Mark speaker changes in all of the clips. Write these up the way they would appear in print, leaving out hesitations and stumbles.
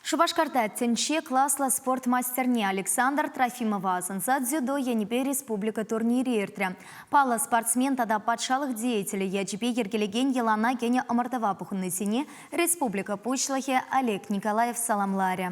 Speaker 1: Шупашкарта тӗнче класлӑ спорт мастерне Александр Трофимова асӑнса дзюдо енӗпе республика турнирӗ иртрӗ. Паллӑ спортсмен тата патшалӑх деятелӗ ячӗпе йӗркелекен йӑлана кӗнӗ ӑмӑртӑва пухӑннисене республика Пуҫлӑхӗ Олег Николаев саламларӗ.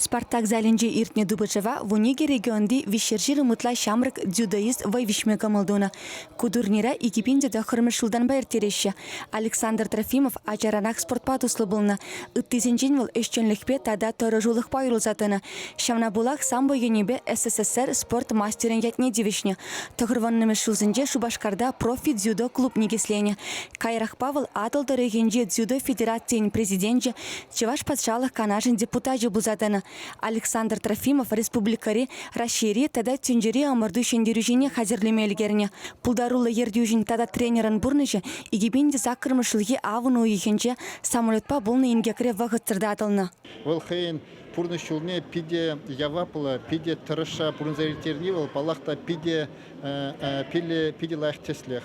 Speaker 2: Спартак залӗнче иртнӗ тупӑшӑва 12 регионти виҫҫӗр ытла ҫамрӑк дзюдоист вӑй виҫме кӑмӑл тунӑ. Ку турнира 2009 ҫултанпа ирттереҫҫӗ. Александр Трофимов ачаранах спортпа туслӑ пулнӑ. Ыттисенчен вӑл ӗҫченлӗхпе тата тӑрӑшулӑхпа уйрӑлса тӑнӑ. Ҫавна пулах самбо енӗпе СССР спорт мастерӗн ятне тивӗҫнӗ. Тӑхӑрвуннӑмӗш ҫулсенче Шупашкарта профи дзюдо клуб никӗсленӗ. Каярахпа вӑл Атӑл тӑрӑхӗнчи дзюдо федерацийӗн президенчӗ Чӑваш Патшалӑх Канашӗн депутачӗ пулса тӑнӑ Александр Трофимов республикӑри, Раҫҫейри тата тӗнчери ӑмӑрту ҫӗнтерӳҫине хатӗрлеме ӗлкӗрнӗ. Пултаруллӑ ертӳҫӗн тата тренерӑн пурнӑҫӗ 2008 ҫулхи авӑн уйӑхӗнче самолетпа пулнӑ инкекре вӑхӑтсӑр татӑлнӑ.
Speaker 3: Вӑл хӑйӗн пурнӑҫ ҫулне питӗ яваплӑ, питӗ тӑрӑшса пурӑнса ирттерни вӑл, паллах та, питӗ питӗ лайӑх тӗслӗх.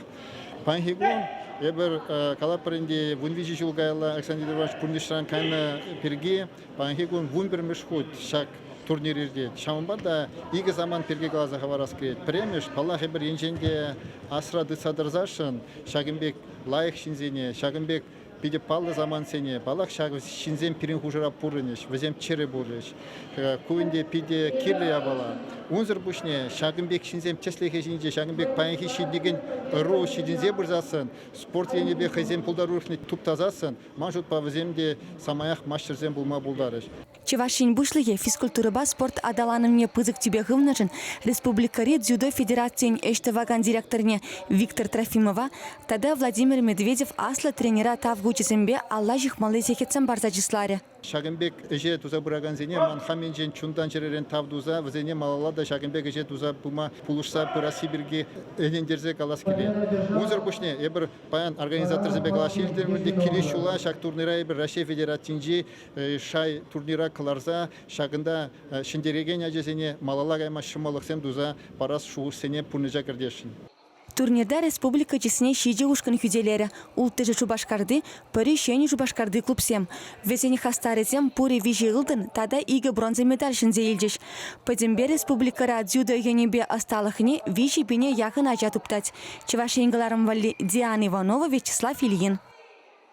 Speaker 3: Паянхи кун эпир калатпӑр ӗнтӗ 13 ҫул каялла Александр Иванович пурнӑҫран кайнӑ пирки паянхи кун 11-мӗш хут ҫак турнир иртет. Ҫавӑнпа та икӗ самант пирки каласа хӑварас килет. Пӗрремӗш, паллах, эпир енчен те асра тытса тӑрсашӑн ҫакӑн пек лайӑх ҫынсене, ҫакӑн пек питӗ паллӑ самантсене, паллах, ҫак ҫынсем пирӗн хушӑра пурӑнӗҫ, вӗсем чӗрӗ пулӗҫ. Ку ӗнтӗ питӗ кирлӗ япала. Унсӑр пуҫне ҫакӑн пек ҫынсем тӗслӗхӗ ҫинче, ҫакӑн пек паянхи ҫитӗнекен ӑру ҫитӗнсе пырсассӑн, спорт енӗпе хӑйсен пултарулӑхне туптасассӑн, ман шутпа, вӗсем те самаях маҫтӑрсем пулма пултарӗҫ.
Speaker 2: Чӑваш Ен Пуҫлӑхӗ физкультурӑпа спорт аталанӑвне пысӑк тӳпе хывнӑшӑн республикӑри дзюдо федерацийӗн ӗҫ тӑвакан директорне Виктор Трофимова тата Владимир Медведев аслӑ тренера тав хучӗсемпе алла ҫыхмалли сехетсем парса чысларӗ.
Speaker 3: Ҫакӑн пек ӗҫе туса пыракансене ман хам енчен чунтан-чӗререн тав туса вӗсене малалла та ҫакӑн пек ӗҫе туса пыма пулӑшса пырасси пирки ӗнентерсе калас килет. Унсӑр пуҫне эпир паян организаторсемпе калаҫса илтӗмӗр те килес ҫула ҫак турнира эпир Раҫҫей Федерацийӗнчи шай турнира кӑларса ҫакӑнта ҫӗнтерекен ачасене малалла кайма ҫӑмӑллӑхсем туса парас шухӑшсене пурнӑҫа кӗртесшӗн.
Speaker 2: Турнирта республика чысне ҫичӗ ушкӑн хӳтӗлерӗ. Улттӑшӗ Шупашкарти, пӗри Ҫӗнӗ Шупашкарти клубсем. Вӗсен хастарӗсем пурӗ виҫӗ ылтӑн тата икӗ бронза медаль ҫӗнсе илчӗҫ. Пӗтӗмпе республикӑра дзюдо енӗпе ӑсталӑхне 3000 яхӑн ача туптать. Чӑваш Ен кӑларӑм валли Диана Иванова, Вячеслав Ильин.